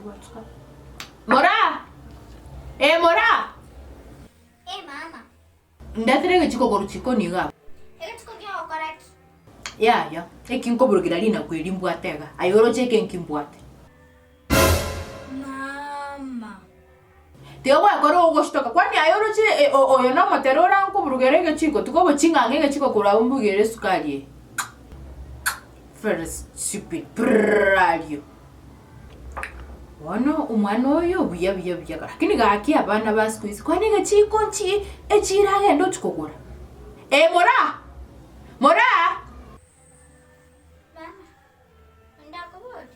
Gwatuka. Moraa! Ee moraa! Ee mama. Ndetere egechiko korwa chikoni iga abwo. Egechiko ki'ogokora ki? Yaya, eki nkoburukera rinagu eri mbwate iga. Aye oroche eke nki mbwate? Mama. Tiga gwekora ogoshtoka, kwani aye oroche e- o- oyo nomotere orankoburugere egechiko, tiga oboching'ang'e egechiko korwa abwo mbugere esukari eye. Very stupid, prrrr ario. Bono omwana oyo buya buya buya lakini gaki abana ba siku hizi kwani egechiko nchi echiro agende ochia kogora? Ee moraa! Moraa! Mama, ndakoboria,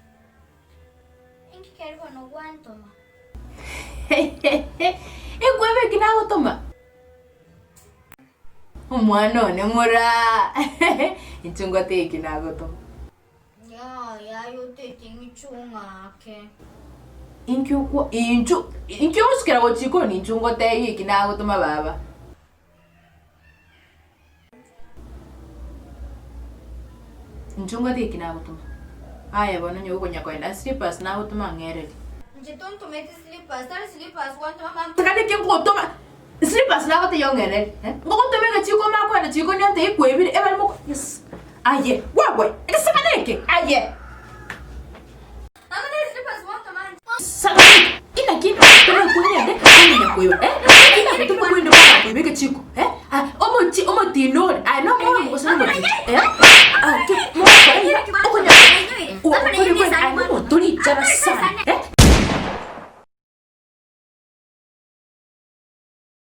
inki keri bono gwantoma? Ekwebe eki nagotoma? Omwana one moraa! Inche ngwate eki nagotoma. Yaya aye otete ng'iche ong'ake. Inki okwo inchu inki ogosukera gochia ikoni inchu ngotebie eki nagotoma baba. Inchu ngotebie eki nagotoma. Aye bono onye gokonya kogenda slippers nagotoma ng'ererie. Inche tontometi slippers, tari slippers gwantoma mama. Tiga neke ngogotoma slippers nagotebia ong'ererie eh, ngogotoma egechiko omanye kogenda chikoni ontebie kwebire ebare moko yes aye wewe egesegane eke aye.